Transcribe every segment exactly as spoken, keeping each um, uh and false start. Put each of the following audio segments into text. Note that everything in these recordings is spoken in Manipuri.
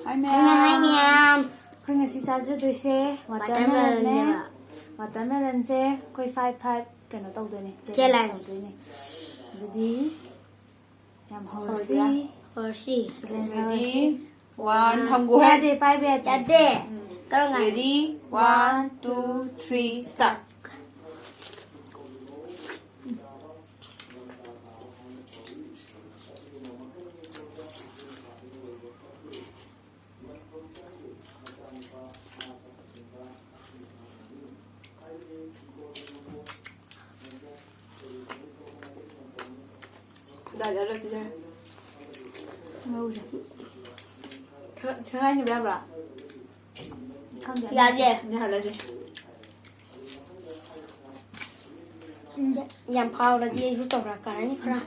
ꯍꯥꯏ ꯃꯌꯥꯝ꯫ ꯑꯩꯈꯣꯏ ꯉꯁꯤ ꯆꯥꯖꯗꯣꯏꯁꯦ watermelon ꯅꯦ꯫ Watermelon ꯅꯦꯕ꯫ Watermelon ꯁꯦ ꯑꯩꯈꯣꯏ five five ꯀꯩꯅꯣ ꯇꯧꯗꯣꯏꯅꯦ, challenge ꯇꯧꯗꯣꯏꯅꯦ꯫ ꯑꯗꯨꯗꯤ ꯌꯥꯝ ꯍꯧꯔꯁꯤ꯫ ꯍꯧꯔꯁꯤ꯫ Challenge ꯍꯧꯔꯁꯤ꯫ Ready? One, ꯊꯝꯒꯣ ꯍꯦ꯫ ꯌꯥꯗꯦ, ꯄꯥꯏꯕ ꯌꯥꯗꯦ꯫ ꯌꯥꯗꯦ꯫ ꯎꯝ꯫ ꯀꯔꯝ ꯀꯥꯟꯗ? Ready? One, two, three, start. ꯀꯗꯥꯏꯗ ꯍꯜꯂꯛꯇꯣꯏꯁꯦ? ꯃꯔꯨꯁꯦ꯫ ꯈꯔ, ꯈꯔ ꯉꯥꯏꯅꯕ ꯌꯥꯕ꯭ꯔꯥ? ꯈꯪꯗꯦ꯫ ꯌꯥꯗꯦ꯫ ꯌꯥꯍꯜꯂꯁꯦ꯫ ꯎꯝ, ꯌꯥꯝ ꯐꯥꯎꯔꯗꯤ ꯑꯩꯁꯨ ꯇꯧꯔꯛꯀꯅꯤ ꯈꯔ꯫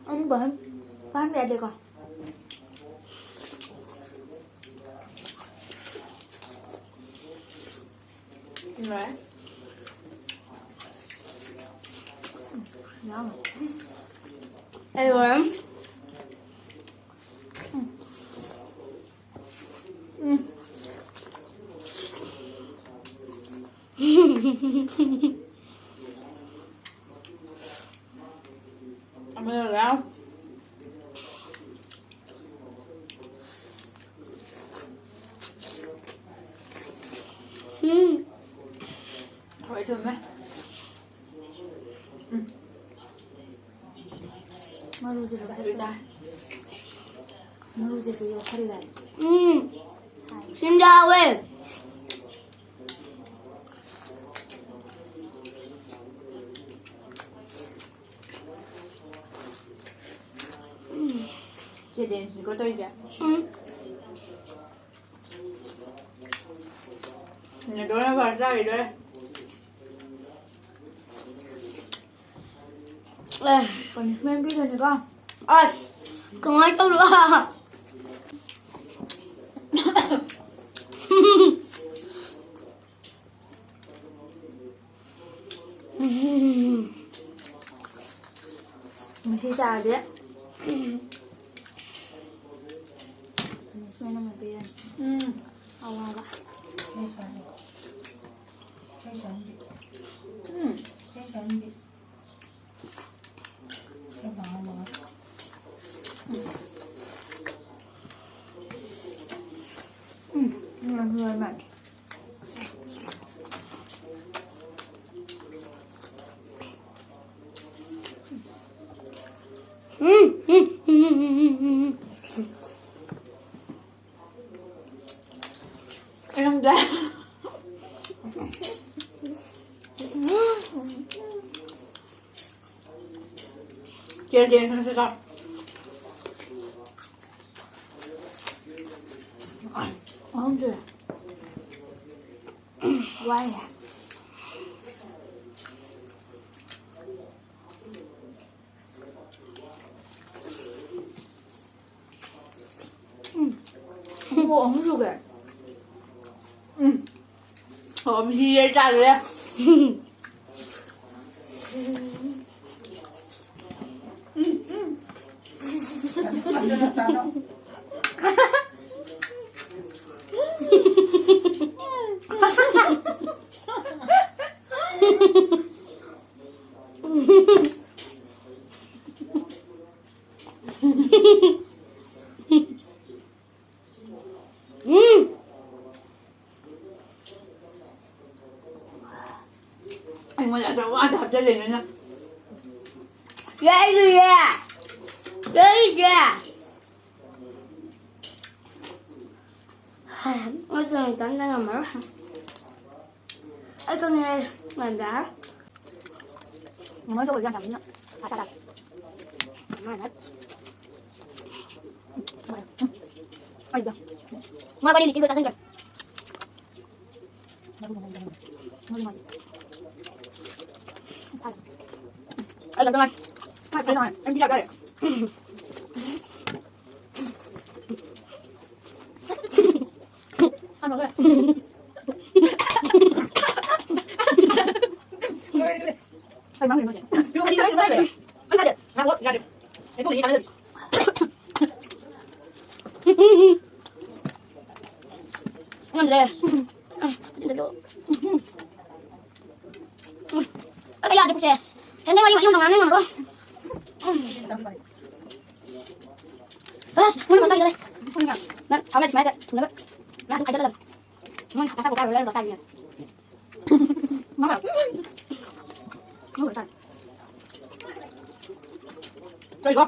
ꯑꯃꯨꯛ ꯄꯥꯏꯍꯟ-, ꯄꯥꯏꯍꯟꯕ ꯌꯥꯗꯦꯀꯣ? ꯂꯣꯏꯔꯦ꯫ ꯌꯥꯝ꯫ ꯑꯩ ꯂꯣꯏꯔꯦ꯫ ꯎꯝ꯫ ꯑꯃ ꯌꯥꯎ꯫ ꯎꯝ꯫ ꯍꯣꯏ, ꯊꯨꯝꯃꯦ꯫ ꯎꯝ꯫ ꯃꯔꯨꯁꯦ ꯂꯧꯊꯣꯛ-, ꯃꯔꯨꯁꯦ ꯁꯤ ꯌꯣꯠꯁꯜꯂꯦ꯫ ꯎꯝ꯫ ꯁꯤꯟꯗ ꯍꯥꯎꯋꯦ꯫ ꯆꯦ ꯗꯦꯅꯤꯁꯅꯤꯀꯣ ꯇꯧꯔꯤꯁꯦ꯫ ꯎꯝ꯫ ꯅꯦꯗꯣꯅ ꯐꯥꯔꯁ ꯇꯥꯈꯤꯗꯣꯔꯦ꯫ ꯑꯦ꯫ Punishment ꯄꯤꯗꯣꯏꯅꯤꯀꯣ꯫ ꯑꯁ꯫ ꯀꯃꯥꯏꯅ ꯇꯧꯔꯣ? ꯎꯝ꯫ ꯉꯁꯤ ꯆꯥꯔꯗꯤ punishment ꯑꯃ ꯄꯤꯔꯅꯤ꯫ ꯎꯝ꯫ ꯑꯋꯥꯕ꯫ ꯎꯝ꯫ ꯎꯝ꯫ ꯎꯝ꯫ ꯎꯝ꯫ ꯎꯝ꯫ ꯈꯪꯗ꯭ꯔꯦ꯫ ꯆꯦꯟ ꯆꯦꯟ ꯈꯪꯁꯤꯀꯣ꯫ ꯑꯍꯨꯝ ꯁꯨꯔꯦ꯫ ꯋꯥꯏꯌꯦ꯫ ꯎꯝ꯫ ꯈꯣꯡꯎꯞ ꯑꯍꯨꯝ ꯁꯨꯈ꯭ꯔꯦ꯫ ꯎꯝ꯫ ꯑꯣ, ꯃꯤꯁꯤ ꯌꯦ ꯆꯥꯔꯦ꯫ ꯎꯝ, ꯎꯝ꯫ ꯎꯝ꯫ ꯑꯩꯉꯣꯟꯗ ꯑꯆꯧꯕ ꯉꯥꯛꯇ ꯍꯥꯞꯆꯜꯂꯦ ꯅꯪꯅ꯫ ꯌꯥꯏꯌꯦ꯫ ꯌꯥꯏꯌꯦ꯫ ꯑꯩ ꯆꯪꯉꯛꯀꯥꯟꯗ ꯉꯝꯃꯔꯣꯏ꯫ ꯑꯩ ꯈꯪꯉꯦ, ꯉꯝꯗ꯭ꯔꯦ꯫ ꯃꯃꯥ ꯇꯧꯕꯗꯤ ꯌꯥꯝ ꯆꯥꯅꯤꯡꯉꯦ꯫ ꯑꯁꯥ ꯇꯥꯏ꯫ ꯃꯥꯅ꯫ ꯑꯩꯗꯣ꯫ ꯃꯥ ꯋꯥꯔꯤ ꯂꯤꯇꯤꯜꯗꯣ ꯆꯥꯁꯤꯟꯈ꯭ꯔꯦ꯫ ꯑꯩ ꯑꯝꯇ ꯉꯥꯏ꯫ ꯑꯩ ꯑꯝꯇ ꯉꯥꯏ꯫ ꯑꯩ ꯄꯤꯖꯒꯦ꯫ ꯊꯝꯃꯒꯦ꯫ ꯂꯣꯏꯔꯦ꯫ ꯀꯩ ꯉꯥꯡꯗꯣꯏꯅꯣ ꯈꯪꯗꯦ꯫ ꯏꯔꯣ, ꯑꯩꯗꯤ ꯆꯥꯅꯤꯡꯗꯦ꯫ ꯑꯩ ꯆꯥꯗꯦ꯫ ꯉꯥꯏꯈꯣ, ꯌꯥꯗꯦ꯫ ꯍꯩꯀ꯭ꯔꯨꯗꯤ ꯆꯥꯅꯤꯡꯗꯦ꯫ ꯉꯝꯗ꯭ꯔꯦ꯫ ꯑ, ꯐꯖꯅ ꯂꯣ꯫ ꯎꯝ꯫ ꯑ, ꯌꯥꯗ꯭ꯔꯦ, ꯄꯨꯛꯁꯦ꯫ ꯁꯦꯟꯗꯩ ꯋꯥꯔꯤ ꯃꯅꯤꯡ ꯍꯨꯟꯗꯣꯛꯅꯕꯅ ꯉꯝꯃꯔꯣꯏ꯫ ꯑꯁ, ꯃꯣꯏꯅ ꯃꯇꯥꯏꯗ ꯂꯩ꯫ ꯅꯪ ꯊꯥꯎ ꯌꯥꯗ꯭ꯔꯤ ꯃꯥꯏꯗ ꯊꯨꯅꯕ꯫ ꯅꯪ ꯑꯗꯨꯝ ꯈꯥꯏꯖꯜꯂꯗꯕꯅꯤ꯫ ꯃꯣꯏꯅ ꯍꯥꯞꯆꯜꯂꯛꯄ ꯇꯥꯔꯦ, ꯂꯣꯏꯔꯒ ꯆꯥꯏꯅꯦ꯫ ꯀꯩꯒꯣ?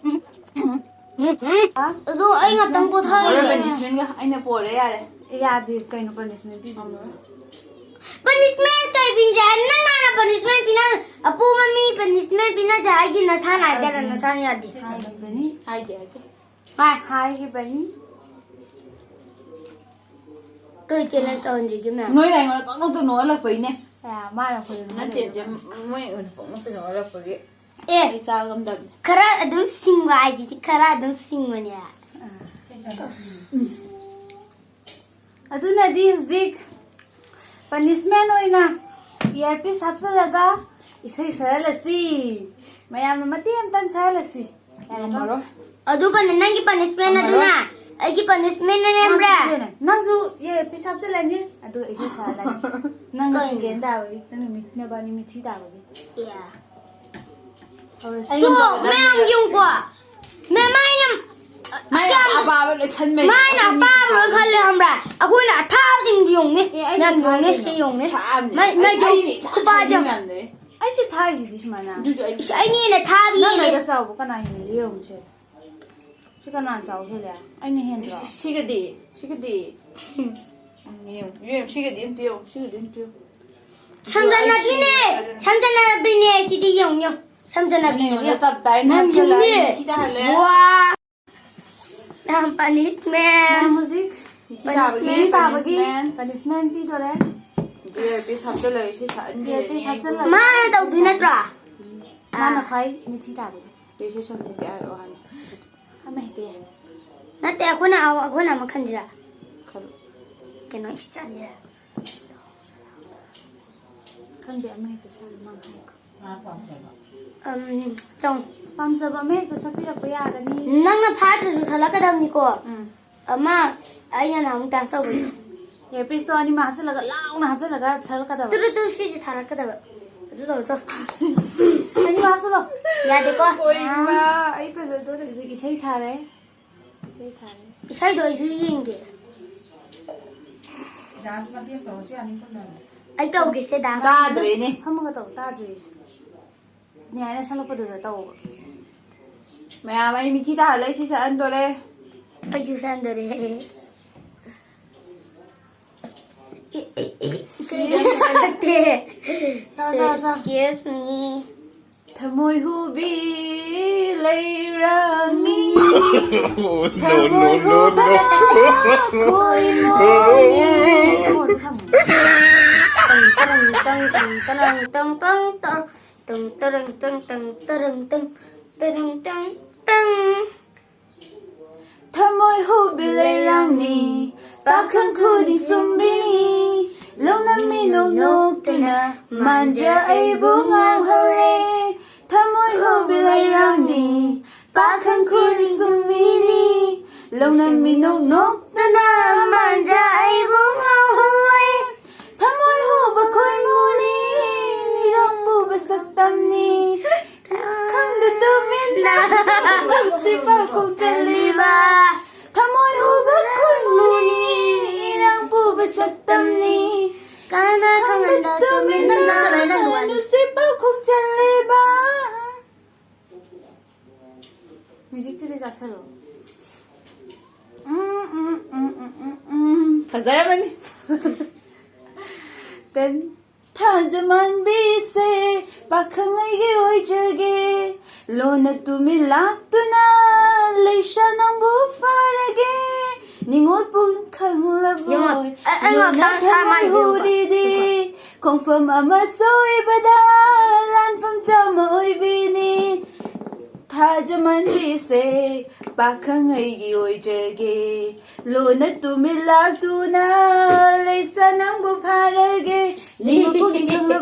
ꯎꯝ, ꯎꯝ꯫ ꯑꯗꯣ ꯑꯩ ꯉꯥꯛꯇꯪ ꯄꯣꯊꯥꯒꯦ꯫ ꯍꯣꯔꯦꯟ punishment ꯒ ꯑꯩꯅ ꯄꯣꯔꯦ, ꯌꯥꯔꯦ꯫ ꯌꯥꯗꯦ, ꯀꯩꯅꯣ punishment ꯄꯤꯗꯣꯏꯅꯣ? Punishment ꯀꯩ ꯄꯤꯅꯤ? ꯅꯪ ꯍꯥꯟꯅ punishment ꯄꯤꯅ-, ꯑꯄꯣꯕ ꯃꯤ punishment ꯄꯤꯅꯗꯦ ꯍꯥꯏꯒꯤ ꯅꯁꯥꯅ ꯍꯥꯏꯖꯔ, ꯅꯁꯥꯅ ꯌꯥꯗꯦ꯫ ꯍꯥꯏꯈꯤꯕꯅꯤ꯫ ꯍꯥꯏꯗꯦ, ꯍꯥꯏꯗꯦ꯫ ꯍꯥꯏ꯫ ꯍꯥꯏꯈꯤꯕꯅꯤ꯫ ꯀꯩ challenge ꯇꯧꯍꯟꯁꯤꯒꯦ, ma'am? ꯅꯣꯏꯅ ꯑꯩꯉꯣꯟꯗ ꯄꯪꯅꯣꯛꯇ ꯅꯣꯛꯍꯜꯂꯛꯄꯩꯅꯦ꯫ ꯑꯦ, ꯃꯥꯅ ꯑꯩꯈꯣꯏꯗ ꯅꯠꯇꯦ, ꯅꯠꯇꯦ, ꯅꯣꯛꯍꯜꯂꯛꯄꯩꯅꯦ꯫ ꯃꯣꯏ ꯑꯩꯉꯣꯟꯗ ꯄꯪꯅꯣꯛꯇ ꯅꯣꯛꯍꯜꯂꯛꯄꯒꯤ ꯑꯦ, ꯑꯩ ꯆꯥ ꯉꯝꯗꯕꯅꯦ꯫ ꯈꯔ ꯑꯗꯨꯝ ꯁꯤꯡꯕ ꯍꯥꯏꯁꯤꯗꯤ ꯈꯔ ꯑꯗꯨꯝ ꯁꯤꯡꯕꯅꯦ꯫ ꯑꯥ꯫ ꯑꯗꯨꯅꯗꯤ ꯍꯧꯖꯤꯛ punishment ꯑꯣꯏꯅ earpiece ꯍꯥꯞꯆꯤꯜꯂꯒ ꯏꯁꯩ ꯁꯛꯍꯜꯂꯁꯤ꯫ ꯃꯌꯥꯝꯅ ꯃꯇꯦꯛ ꯑꯃꯇꯪ ꯁꯛꯍꯜꯂꯁꯤ꯫ ꯉꯝꯃꯔꯣꯏ꯫ ꯑꯗꯨꯒꯅꯦ, ꯅꯪꯒꯤ punishment ꯉꯝꯃꯔꯣꯏ꯫ ꯑꯗꯨꯅ ꯑꯩꯒꯤ punishment ꯅꯅꯦ, ꯈꯪꯕ꯭ꯔꯥ? ꯅꯪꯁꯨ earpiece ꯍꯥꯞꯆꯤꯜꯂꯅꯤ, ꯑꯗꯨꯒ ꯏꯁꯩ ꯁꯛꯍꯜꯂꯅꯤ꯫ ꯅꯪꯅ ꯀꯩꯅꯣ? ꯁꯤꯡꯒꯦꯅ ꯇꯥꯕꯒꯤ, ꯅꯪꯅ ꯃꯤꯠ-, ꯅꯕꯥꯅꯤ ꯃꯤꯊꯤ ꯇꯥꯕꯒꯤ꯫ ꯑꯦ꯫ ꯍꯧꯔꯁꯤ꯫ ꯑꯩ ꯇꯣ, ꯉꯝꯖꯒꯗꯕꯅꯦ꯫ ꯃꯌꯥꯝ ꯌꯦꯡꯉꯨꯀꯣ꯫ ꯃꯦꯝ, ꯃꯥꯏꯅ ꯃꯥꯏꯅ ꯀꯌꯥꯝ ꯑꯄꯥꯕ ꯂꯣꯏ ꯈꯟꯕꯩꯅꯦ꯫ ꯃꯥꯏꯅ ꯑꯩꯈꯣꯏꯅ ꯑꯄꯥꯕ ꯂꯣꯏ ꯈꯜꯂꯦ, ꯈꯪꯕ꯭ꯔꯥ? ꯑꯩꯈꯣꯏꯅ ꯑꯊꯥꯕꯁꯤꯡꯗꯣ ꯌꯦꯡꯉꯨꯅꯦ꯫ ꯑꯦ, ꯑꯩꯁꯨ ꯃꯌꯥꯝ ꯊꯥꯏ ꯌꯦꯡꯉꯨꯅꯦ, ꯀꯩꯅꯣ꯫ ꯁꯤ ꯌꯦꯡꯉꯨꯅꯦ꯫ ꯊꯥꯕꯅꯦ꯫ ꯃꯥꯏ, ꯃꯥꯏ ꯑꯩ, ꯑꯩꯗꯤ ꯈꯨꯄꯥꯁꯦ ꯌꯦꯡꯉꯨ꯫ ꯃꯌꯥꯝꯗꯣ, ꯑꯦ꯫ ꯑꯩꯁꯨ ꯊꯥꯔꯤꯁꯤꯗꯤ ꯁꯨꯃꯥꯏꯅ꯫ ꯑꯗꯨꯁꯨ ꯑꯩ ꯏꯁ, ꯑꯩꯅ ꯍꯦꯟꯅ ꯊꯥꯕ ꯅꯪ ꯍꯦꯜꯂꯦ꯫ ꯀꯩꯗ ꯆꯥꯎꯕ ꯀꯅꯥ ꯍꯦꯜꯂꯤ ꯌꯦꯡꯉꯨꯁꯦ꯫ ꯁꯤ ꯀꯅꯥꯅ ꯆꯥꯎ ꯍꯦꯜꯂꯦ? ꯑꯩꯅ ꯍꯦꯟꯗ꯭ꯔꯣ? ꯁꯤ-, ꯁꯤꯒꯗꯤ, ꯁꯤꯒꯗꯤ꯫ ꯌꯦꯡꯉꯨ, ꯌꯦꯡꯉꯨ, ꯁꯤꯒꯗꯤ ꯑꯝꯇ ꯌꯦꯡꯉꯨ, ꯁꯤꯒꯗꯤ ꯑꯝꯇ ꯌꯦꯡꯉꯨ꯫ ꯁꯝꯖꯟꯅꯕꯤꯅꯦ! ꯑꯩ ꯁꯤꯔꯦ꯫ ꯁꯝꯖꯟꯅꯕꯤꯅꯦ! ꯁꯤꯗꯤ ꯌꯦꯡꯉꯨ, ꯌꯦꯡꯉꯨ꯫ ꯁꯝꯖꯟꯅꯕꯤꯅꯦ, ꯑꯩꯉꯣꯟꯗ ꯌꯦꯡꯉꯨ꯫ ꯇꯞ ꯇꯥꯏ ꯅꯪ ꯅꯞꯁꯜꯂꯛꯑꯦ, ꯌꯦꯡꯉꯨꯅꯦ꯫ ꯃꯊꯤ ꯇꯥꯍꯜꯂꯦ꯫ ꯋꯥ! ꯌꯥꯝ punishment꯫ ꯃꯊꯤ ꯇꯥꯕꯒꯤ, punishment, ꯃꯊꯤ ꯇꯥꯕꯒꯤ punishment꯫ Punishment ꯄꯤꯗꯣꯔꯦ꯫ Earpiece ꯍꯥꯞꯆꯜꯂꯒ ꯏꯁꯩ ꯁꯛꯍꯟꯕꯤꯔꯅꯤ꯫ Earpiece ꯍꯥꯞꯆꯜꯂꯒ꯫ ꯃꯥꯅ ꯇꯧꯗꯣꯏ ꯅꯠꯇ꯭ꯔꯣ? ꯃꯥꯅ ꯑꯥ꯫ ꯈ꯭ꯋꯥꯏ ꯃꯤꯊꯤ ꯇꯥꯕꯅꯤ꯫ ꯏꯁꯩ ꯁꯛꯍꯟꯕꯤꯒꯦ ꯍꯥꯏꯔꯛꯑꯣ ꯍꯥꯟꯅ꯫ ꯑꯃ ꯍꯦꯛꯇ ꯌꯥꯏ꯫ ꯅꯠꯇꯦ, ꯑꯩꯈꯣꯏꯅ, ꯑꯩꯈꯣꯏꯅ ꯑꯃ ꯈꯟꯁꯤꯔꯥ? ꯈꯜꯂꯣ꯫ ꯀꯩꯅꯣ ꯏꯁꯩ ꯁꯛꯍꯟꯁꯤꯔꯥ? ꯈꯪꯗꯦ, ꯑꯃ ꯍꯦꯛꯇ ꯁꯛꯑꯣ, ꯃꯥ ꯍꯥꯏꯀꯣ꯫ ꯑꯝ, ꯆꯪ ꯄꯥꯝꯖꯕ ꯑꯃ ꯍꯦꯛꯇ ꯁꯛꯄꯤꯔꯛꯄ ꯌꯥꯒꯅꯤ꯫ ꯅꯪꯅ ꯐꯥꯗ꯭ꯔꯁꯨ ꯁꯛꯂꯛꯀꯗꯕꯅꯤꯀꯣ꯫ ꯎꯝ꯫ ꯑꯃ ꯑꯩꯅ ꯅꯍꯥꯟꯃꯨꯛ ꯗꯥꯟꯁ ꯇꯧꯕꯗꯣ꯫ ꯏꯌꯥꯔꯄꯤꯁꯇꯣ ꯑꯅꯤꯃꯛ ꯍꯥꯞꯆꯤꯜꯂꯒ ꯂꯥꯎꯅ ꯍꯥꯞꯆꯤꯜꯂꯒ ꯁꯛꯂꯛꯀꯗꯕ꯫ ꯇꯨꯔꯨ ꯇꯨꯔꯨ ꯁꯤꯁꯦ ꯊꯥꯔꯛꯀꯗꯕ꯫ ꯑꯗꯨ ꯇꯧꯔꯣ ꯆꯣ꯫ ꯑꯅꯤꯃꯛ ꯍꯥꯞꯆꯤꯜꯂꯣ꯫ ꯌꯥꯗꯦꯀꯣ꯫ ꯍꯣꯏ ꯏꯃꯥ, ꯑꯩ ꯐꯖꯗꯣꯔꯦ꯫ ꯍꯧꯖꯤꯛ ꯏꯁꯩ ꯊꯥꯔꯦ꯫ ꯏꯁꯩ ꯊꯥꯔꯦ꯫ ꯏꯁꯩꯗꯣ ꯑꯩꯁꯨ ꯌꯦꯡꯒꯦ꯫ ꯗꯥꯟꯁ ꯃꯇꯦꯛ ꯇꯧꯔꯁꯨ ꯌꯥꯅꯤꯀꯣ ꯅꯪ? ꯑꯩ ꯇꯧꯒꯦꯁꯦ ꯗꯥꯟꯁ꯫ ꯇꯥꯗ꯭ꯔꯦꯅꯦ꯫ ꯐꯝꯃꯒ ꯇꯧ, ꯇꯥꯗ꯭ꯔꯤ꯫ ꯅꯤꯌꯥꯏꯅ ꯁꯛꯂꯛꯄꯗꯨꯗ ꯇꯧꯕ꯫ ꯃꯌꯥꯝ, ꯑꯩ ꯃꯤꯊꯤ ꯇꯥꯍꯜꯂꯦ, ꯁꯤ ꯁꯛꯍꯟꯗꯣꯔꯦ꯫ ꯑꯩꯁꯨ ꯁꯟꯗꯣꯔꯦ꯫ ꯏ- ꯏ- ꯏ- ꯏꯁꯩꯗꯣ ꯑꯩꯁꯨ ꯁꯛꯂꯛꯇꯦ꯫ ꯁꯛꯑꯣ, ꯁꯛꯑꯣ, ꯁꯛꯑꯣ꯫ Excuse me. ꯊꯃꯣꯏ ꯍꯨꯕꯤ ꯂꯩꯔꯥꯡꯅꯤ꯫ Oh, no, no, no, no. ꯈꯣꯏ ꯃꯣꯏ꯫ ꯐꯣꯟ ꯊꯝꯃꯨ꯫ ꯇꯪ ꯇꯔꯪ ꯇꯪ ꯇꯪ ꯇꯔꯪ ꯇꯪ ꯇꯪ ꯇꯪ ꯇꯪ ꯇꯔꯪ ꯇꯪ ꯇꯪ ꯇꯔꯪ ꯇꯪ ꯇꯪ ꯇꯪ ꯇꯪ꯫ ꯊꯃꯣꯏ ꯍꯨꯕꯤ ꯂꯩꯔꯥꯡꯅꯤ, ꯄꯥꯈꯪ ꯈꯨꯗꯤꯡ ꯁꯨꯝꯕꯤꯅꯤ꯫ ꯂꯧꯅꯝꯃꯤ ꯅꯣꯛ ꯅꯣꯛꯇꯨꯅ ꯃꯥꯟꯖ ꯑꯩꯕꯨ ꯉꯥꯎꯍꯜꯂꯦ꯫ ꯊꯃꯣꯏ ꯍꯨꯕꯤ ꯂꯩꯔꯥꯡꯅꯤ, ꯄꯥꯈꯪ ꯈꯨꯗꯤꯡ ꯁꯨꯝꯕꯤꯅꯤ꯫ ꯂꯧꯅꯝꯃꯤ ꯅꯣꯛ ꯅꯣꯛꯇꯨꯅ ꯃꯥꯟꯖ ꯑꯩꯕꯨ ꯉꯥꯎꯍꯜꯂꯦ꯫ ꯊꯃꯣꯏ ꯍꯨꯕ ꯈꯣꯏꯃꯨꯅꯤ, ꯏꯔꯥꯡ ꯄꯨꯕ ꯁꯛꯇꯝꯅꯤ꯫ ꯈꯪꯗ ꯇꯨꯃꯤꯟꯅ ꯅꯨꯡꯁꯤꯕ ꯈꯣꯡꯆꯠꯂꯤꯕ꯫ ꯊꯃꯣꯏ ꯍꯨꯕ ꯈꯣꯏꯃꯨꯅꯤ, ꯏꯔꯥꯡ ꯄꯨꯕ ꯁꯛꯇꯝꯅꯤ꯫ ꯀꯅꯥ ꯈꯪꯍꯟꯗ ꯇꯨꯃꯤꯟꯅ ꯅꯨꯡꯁꯤꯕ ꯈꯣꯡꯆꯠꯂꯤꯕ꯫ ꯃ꯭ꯌꯨꯖꯤꯛꯇꯨꯗꯤ ꯆꯥꯛꯁꯜꯂꯣ꯫ ꯎꯝ, ꯎꯝ, ꯎꯝ, ꯎꯝ, ꯎꯝ, ꯎꯝ꯫ ꯐꯖꯔꯕꯅꯤ꯫ ꯇꯟ-, ꯊꯥꯖ ꯃꯥꯟꯕꯤꯁꯦ ꯄꯥꯈꯪ ꯑꯩꯒꯤ ꯑꯣꯏꯖꯒꯦ꯫ ꯂꯣꯟꯅ ꯇꯨꯃꯤꯟ ꯂꯥꯛꯇꯨꯅ ꯂꯩꯁꯥ ꯅꯪꯕꯨ ꯐꯥꯔꯒꯦ꯫ ꯅꯤꯉꯣꯜ ꯄꯨꯝ ꯈꯪꯂꯕꯣꯏ꯫ ꯌꯦꯡꯉꯣ, ꯑ-, ꯑ, ꯂꯣꯟꯅ ꯉꯥꯛꯇꯪ ꯁꯥ ꯊꯃꯣꯏ ꯃꯥꯏꯗꯨ ꯌꯦꯡꯉꯣ꯫ ꯍꯨꯔꯤꯗꯤ ꯈꯣꯡꯐꯝ ꯑꯃ ꯁꯣꯏꯕꯗ ꯂꯥꯟꯐꯝ ꯆꯥꯝꯃ ꯑꯣꯏꯕꯤꯅꯤ꯫ ꯊꯥꯖ ꯃꯥꯟꯕꯤꯁꯦ ꯄꯥꯈꯪ ꯑꯩꯒꯤ ꯑꯣꯏꯖꯒꯦ꯫ ꯂꯣꯟꯅ ꯇꯨꯃꯤꯟ ꯂꯥꯛꯇꯨꯅ ꯂꯩꯁꯥ ꯅꯪꯕꯨ ꯐꯥꯔꯒꯦ꯫ ꯅꯤꯉꯣꯜ ꯄꯨꯝ ꯈꯪꯂꯕꯣꯏ꯫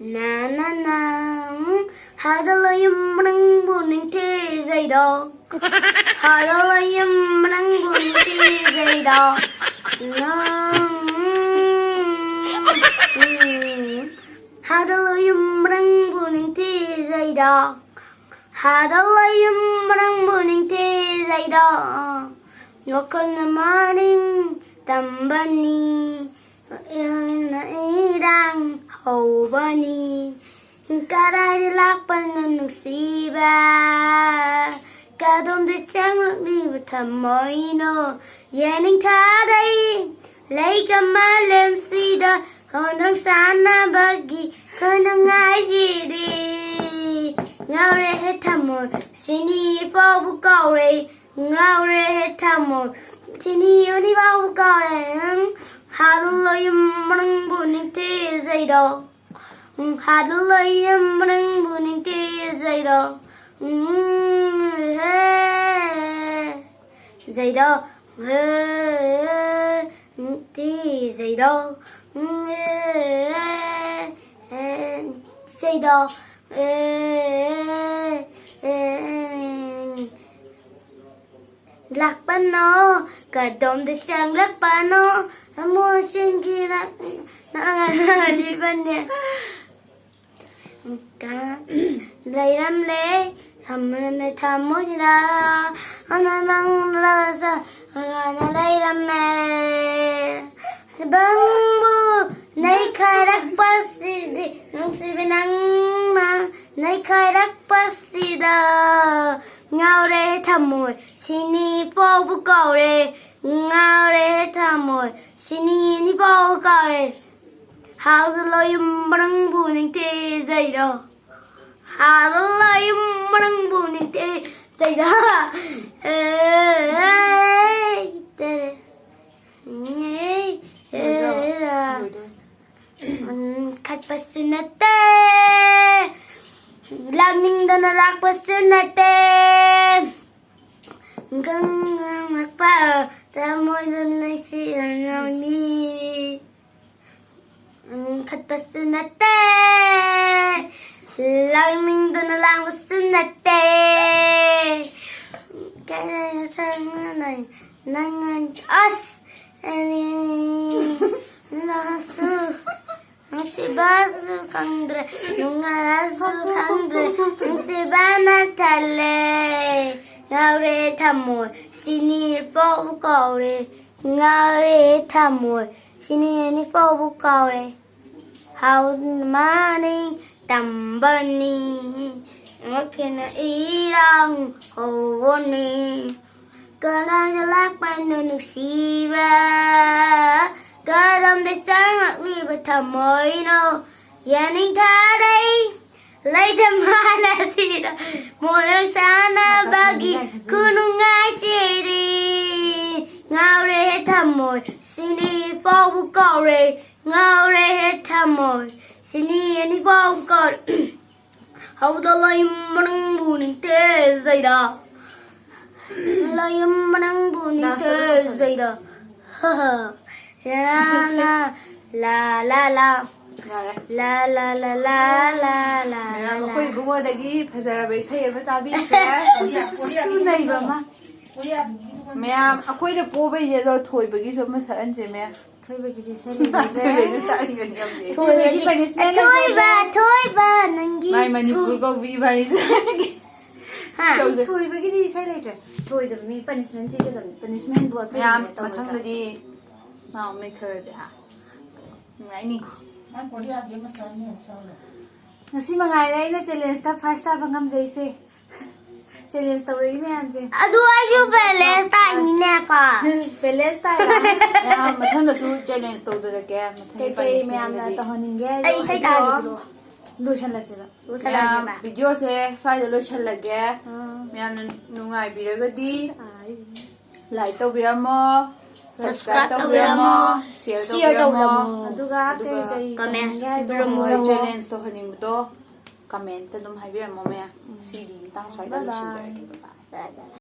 ꯅ ꯅ ꯅ ꯎꯝ, ꯍꯥꯗꯂꯣꯌꯨꯝ ꯅꯪꯕꯨ ꯅꯤꯡꯊꯤꯖꯩꯗꯣ. ꯍꯥꯗꯂꯣꯌꯨꯝ ꯅꯪꯕꯨ ꯅꯤꯡꯊꯤꯖꯩꯗꯣ. ꯅꯪ, ꯎꯝ, ꯍꯥꯗꯂꯣꯌꯨꯝ ꯅꯪꯕꯨ ꯅꯤꯡꯊꯤꯖꯩꯗꯣ. ꯍꯥꯗꯂꯣꯌꯨꯝ ꯅꯪꯕꯨ ꯅꯤꯡꯊꯤꯖꯩꯗꯣ. ꯋꯥꯈꯜꯅ ꯃꯅꯤꯡ ꯇꯝꯕꯅꯤ, ꯏꯔꯥꯡ ꯍꯧꯕꯅꯤ꯫ ꯀꯗꯥꯏꯗ ꯂꯥꯛꯄꯅꯣ ꯅꯨꯡꯁꯤꯕ? ꯀꯗꯣꯝꯗ ꯆꯪꯂꯛꯂꯤꯕ ꯊꯃꯣꯏꯅꯣ? ꯌꯦꯡꯅꯤꯡꯊꯥꯔꯩ ꯂꯩꯒ ꯃꯥꯂꯦꯝꯁꯤꯗ ꯍꯣꯟꯗ꯭ꯔꯪ ꯁꯥꯟꯅꯕꯒꯤ ꯈꯨꯅꯨꯡꯉꯥꯏꯁꯤꯗꯤ꯫ ꯉꯥꯎꯔꯦꯍꯦ ꯊꯃꯣꯏ ꯁꯤꯅꯤ ꯐꯥꯎꯕ ꯀꯥꯎꯔꯦ꯫ ꯉꯥꯎꯔꯦꯍꯦ ꯊꯃꯣꯏ ꯁꯤꯅꯤ ꯐꯥꯎꯕ ꯀꯥꯎꯔꯦ꯫ ꯎꯝ, ꯍꯥꯗꯂꯣꯌꯨꯝ ꯅꯪꯕꯨ ꯅꯤꯡꯊꯤꯖꯩꯗꯣ. ꯎꯝ, ꯍꯥꯗꯂꯣꯌꯨꯝ ꯅꯪꯕꯨ ꯅꯤꯡꯊꯤꯖꯩꯗꯣ. ꯎꯝ, ꯍꯦ, ꯖꯩꯗꯣ. ꯍꯦ, ꯅꯤꯡꯊꯤꯖꯩꯗꯣ. ꯎꯝ, ꯍꯦ, ꯍꯦ, ꯖꯩꯗꯣ. ꯍꯦ, ꯍꯦ, ꯂꯥꯛꯄꯅꯣ? ꯀꯗꯣꯝꯗ ꯆꯪꯂꯛꯄꯅꯣ? ꯊꯃꯣꯏ ꯁꯤꯟꯈꯤꯔꯛ-, ꯅꯪ ꯍꯥꯏꯕꯅꯦ꯫ ꯀ-, ꯂꯩꯔꯝꯂꯦ꯫ ꯊꯝꯂꯝꯂꯦ ꯊꯃꯣꯏꯁꯤꯗ꯫ ꯑꯅ ꯅꯪ ꯂꯥꯛꯑꯁ-, ꯑꯅ ꯂꯩꯔꯝꯃꯦ꯫ ꯅꯪꯕꯨ ꯅꯩꯈꯥꯏꯔꯛꯄꯁꯤꯗꯤ ꯅꯨꯡꯁꯤꯕꯤ ꯅꯪꯅ ꯅꯩꯈꯥꯏꯔꯛꯄꯁꯤꯗ ꯉꯥꯎꯔꯦ ꯊꯃꯣꯏ ꯁꯤꯅꯤ ꯐꯥꯎꯕ ꯀꯥꯎꯔꯦ꯫ ꯉꯥꯎꯔꯦ ꯊꯃꯣꯏ ꯁꯤꯅꯤ ꯐꯥꯎꯕ ꯀꯥꯎꯔꯦ꯫ ꯍꯥꯗꯂꯣꯌꯨꯝ ꯅꯪꯕꯨ ꯅꯤꯡꯊꯤꯖꯩꯗꯣ꯫ ꯍꯥꯗꯂꯣꯌꯨꯝ ꯅꯪꯕꯨ ꯅꯤꯡꯊꯤꯖꯩꯗꯣ꯫ ꯑꯦ, ꯑꯦ, ꯑꯦ, ꯑꯦ, ꯑꯦ, ꯂꯣꯏꯗꯧꯔꯦ꯫ ꯎꯝ, ꯈꯠꯄꯁꯨ ꯅꯠꯇꯦ, ꯂꯥꯛꯅꯤꯡꯗꯅ ꯂꯥꯛꯄꯁꯨ ꯅꯠꯇꯦ꯫ ꯒꯪꯒꯪꯂꯛꯄ ꯊꯃꯣꯏꯗ ꯅꯨꯡꯁꯤꯔꯅꯤ꯫ ꯎꯝ, ꯈꯠꯄꯁꯨ ꯅꯠꯇꯦ, ꯂꯥꯡꯅꯤꯡꯗꯨꯅ ꯂꯥꯡꯕꯁꯨ ꯅꯠꯇꯦ꯫ ꯀꯩꯅꯣ ꯆꯪꯉꯅ ꯅꯪ ꯑꯁ ꯑꯅꯤ ꯅꯪꯁꯨ ꯅꯨꯡꯁꯤꯕꯁꯨ ꯈꯪꯗ꯭ꯔꯦ, ꯅꯨꯡꯉꯥꯏꯔꯁꯨ ꯈꯪꯗ꯭ꯔꯦ, ꯅꯨꯡꯁꯤꯕꯅ ꯊꯜꯂꯦ꯫ ꯉꯥꯎꯔꯦ ꯊꯃꯣꯏ, ꯁꯤꯅꯤ ꯐꯥꯎꯕ ꯀꯥꯎꯔꯦ꯫ ꯉꯥꯎꯔꯦ ꯊꯃꯣꯏ, ꯁꯤꯅꯤ ꯑꯅꯤ ꯐꯥꯎꯕ ꯀꯥꯎꯔꯦ꯫ ꯍꯥꯎꯗꯅ ꯃꯥꯅꯤꯡ ꯇꯝꯕꯅꯤ, ꯑꯃꯨꯛ ꯍꯦꯟꯅ ꯏꯔꯥꯡ ꯍꯧꯕꯅꯤ꯫ ꯀꯗꯥꯏꯗ ꯂꯥꯛꯄꯅꯣ ꯅꯨꯡꯁꯤꯕ? ꯀꯔꯝꯗ ꯆꯪꯉꯛꯂꯤꯕ ꯊꯃꯣꯏꯅꯣ? ꯌꯥꯅꯤꯡ ꯊꯥꯔꯩ ꯂꯩꯇ ꯃꯥꯅꯁꯤꯗ ꯃꯣꯏꯔꯥꯡ ꯁꯥꯟꯅꯕꯒꯤ ꯈꯨꯅꯨꯡꯉꯥꯏꯁꯤꯗꯤ꯫ ꯉꯥꯎꯔꯦ ꯊꯃꯣꯏ, ꯁꯤꯅꯤ ꯐꯥꯎꯕ ꯀꯥꯎꯔꯦ꯫ ꯉꯥꯎꯔꯦ ꯊꯃꯣꯏ, ꯁꯤꯅꯤ ꯑꯅꯤ ꯐꯥꯎꯕ ꯀꯥꯎꯔꯦ꯫ ꯍꯧꯗ ꯂꯩꯔꯝꯕ ꯅꯪꯕꯨ ꯅꯤꯡꯊꯤꯖꯩꯗ꯫ ꯂꯩꯔꯝꯕ ꯅꯪꯕꯨ ꯅꯤꯡꯊꯤꯖꯩꯗ꯫ ꯍ ꯍ꯫ ꯌꯥꯅ ꯂꯥ ꯂꯥ ꯂꯥ꯫ ꯌꯥꯔꯦ꯫ ꯂꯥ ꯂꯥ ꯂꯥ ꯂꯥ ꯂꯥ ꯂꯥ ꯃꯌꯥꯝ ꯂꯥ꯫ ꯑꯩꯈꯣꯏ ꯏꯕꯨꯡꯉꯣꯗꯒꯤ ꯐꯖꯔꯕ ꯏꯁꯩ ꯑꯃ ꯇꯥꯕꯤꯈ꯭ꯔꯦ꯫ ꯁꯨ, ꯁꯨ, ꯁꯨ, ꯁꯨ, ꯁꯨ ꯅꯩꯕ ꯑꯃ꯫ ꯃꯌꯥꯝ ꯑꯩꯈꯣꯏꯅ ꯄꯣꯕꯩꯁꯦ ꯑꯗꯣ ꯊꯣꯏꯕꯒꯤꯁꯨ ꯑꯃ ꯁꯛꯍꯟꯁꯦ ꯃꯌꯥꯝ꯫ ꯊꯣꯏꯕꯒꯤꯗꯤ ꯏꯁꯩ ꯂꯩꯇ꯭ꯔꯦ꯫ ꯊꯣꯏꯕꯒꯤꯁꯨ ꯁꯛꯍꯟꯒꯅꯤ ꯌꯥꯝ ꯂꯩ꯫ ꯊꯣꯏꯕꯒꯤ ꯄꯅꯤꯁꯃꯦꯟ ꯊꯣꯏꯕ ꯂꯩꯇ꯭ꯔꯦ꯫ ꯊꯣꯏꯕ ꯅꯪꯒꯤ ꯃꯥꯏ ꯃꯅꯤꯄꯨꯔ ꯊꯣꯏ- ꯀꯧꯕꯤ ꯏꯕꯥꯅꯤꯁꯨ꯫ ꯍꯥ? ꯇꯧꯁꯦ꯫ ꯊꯣꯏꯕꯒꯤꯗꯤ ꯏꯁꯩ ꯂꯩꯇ꯭ꯔꯦ꯫ ꯊꯣꯏꯗꯕ ꯃꯤ ꯄꯅꯤꯁꯃꯦꯟ ꯄꯤꯒꯗꯕꯅꯤ꯫ ꯄꯅꯤꯁꯃꯦꯟꯕꯨ ꯑꯊꯣꯏꯕ ꯃꯌꯥꯝ ꯇꯧꯔꯣꯏꯗ꯭ꯔꯥ? ꯃꯊꯪꯗꯗꯤ ꯃꯥ ꯑꯃꯨꯛ ꯅꯩꯊꯔꯁꯦ ꯍꯥ꯫ ꯅꯨꯡꯉꯥꯏꯅꯤꯀꯣ꯫ ꯉꯁꯤ ꯃꯉꯥꯏꯔꯦ ꯑꯩꯅ ꯆꯦꯂꯦꯟꯖꯇ ꯐꯥꯔꯁ ꯇꯥꯕ ꯉꯝꯖꯩꯁꯦ꯫ ꯆꯦꯂꯦꯟꯖ ꯇꯧꯔꯛꯏ ꯃꯌꯥꯝꯁꯦ꯫ ꯑꯗꯨ ꯑꯩꯁꯨ ꯕꯦꯂꯦꯟꯁ ꯇꯥꯏꯅꯤꯅꯦ ꯐꯥꯔꯁ꯫ ꯕꯦꯂꯦꯟꯁ ꯇꯥꯏꯔ꯫ ꯃꯌꯥꯝ ꯃꯊꯪꯗꯁꯨ ꯆꯦꯂꯦꯟꯖ ꯇꯧꯖꯔꯛꯀꯦ꯫ ꯃꯊꯪꯒꯤ ꯀꯩꯀꯩ ꯃꯌꯥꯝꯅ ꯄꯅꯤꯁꯃꯦꯟꯗꯗꯤ ꯇꯧꯍꯟꯅꯤꯡꯒꯦ ꯍꯥꯏꯗꯣ ꯑꯩ ꯏꯁꯩ ꯍꯥꯏꯕꯤꯔꯛꯑꯣ꯫ ꯇꯥꯍꯟꯕꯤꯔꯛꯑꯣ꯫ ꯂꯣꯏꯁꯜꯂꯁꯦꯕ꯫ ꯃꯌꯥꯝ ꯂꯣꯏꯁꯜꯂꯁꯦꯕ꯫ ꯚꯤꯗꯤꯑꯣꯁꯦ ꯁ꯭ꯋꯥꯏꯗ ꯂꯣꯏꯁꯜꯂꯒꯦ꯫ ꯑꯥ꯫ ꯃꯌꯥꯝꯅ ꯅꯨꯡꯉꯥꯏꯕꯤꯔꯒꯗꯤ ꯑꯥ꯫ ꯂꯥꯏꯛ ꯇꯧꯕꯤꯔꯝꯃꯣ, ꯁꯕꯁꯀ꯭ꯔꯥꯏꯕ ꯁꯕꯁꯀ꯭ꯔꯥꯏꯕ ꯇꯧꯕꯤꯔꯝꯃꯣ, ꯇꯧꯕꯤꯔꯝꯃꯣ, ꯁꯤꯌꯔ ꯁꯤꯌꯔ ꯇꯧꯕꯤꯔꯝꯃꯣ, ꯇꯧꯕꯤꯔꯝꯃꯣ꯫ ꯑꯗꯨꯒ ꯑꯗꯨꯒ ꯀꯩ ꯀꯩ ꯀꯃꯦꯟ ꯇꯧꯍꯟꯅꯤꯡꯒꯦ ꯍꯥꯏꯗꯣ ꯄꯤꯕꯤꯔꯝꯃꯣ꯫ ꯍꯣꯏ, ꯍꯥꯏꯔꯛꯑꯣ꯫ ꯆꯦꯂꯦꯟꯖ ꯇꯧꯍꯟꯅꯤꯡꯕꯗꯣ ꯀꯃꯦꯟꯇ ꯑꯗꯨꯝ ꯍꯥꯏꯕꯤꯔꯝꯃꯣ ꯃꯌꯥꯝ꯫ ꯎꯝ꯫ ꯁꯤꯒꯤ ꯃꯇꯥꯡ ꯁ꯭ꯋꯥꯏꯗ ꯕꯥꯏ ꯕꯥꯏ꯫ ꯂꯣꯏꯁꯤꯟꯖꯔꯒꯦ꯫ ꯕꯥꯏ ꯕꯥꯏ꯫ ꯕꯥꯏ ꯕꯥꯏ꯫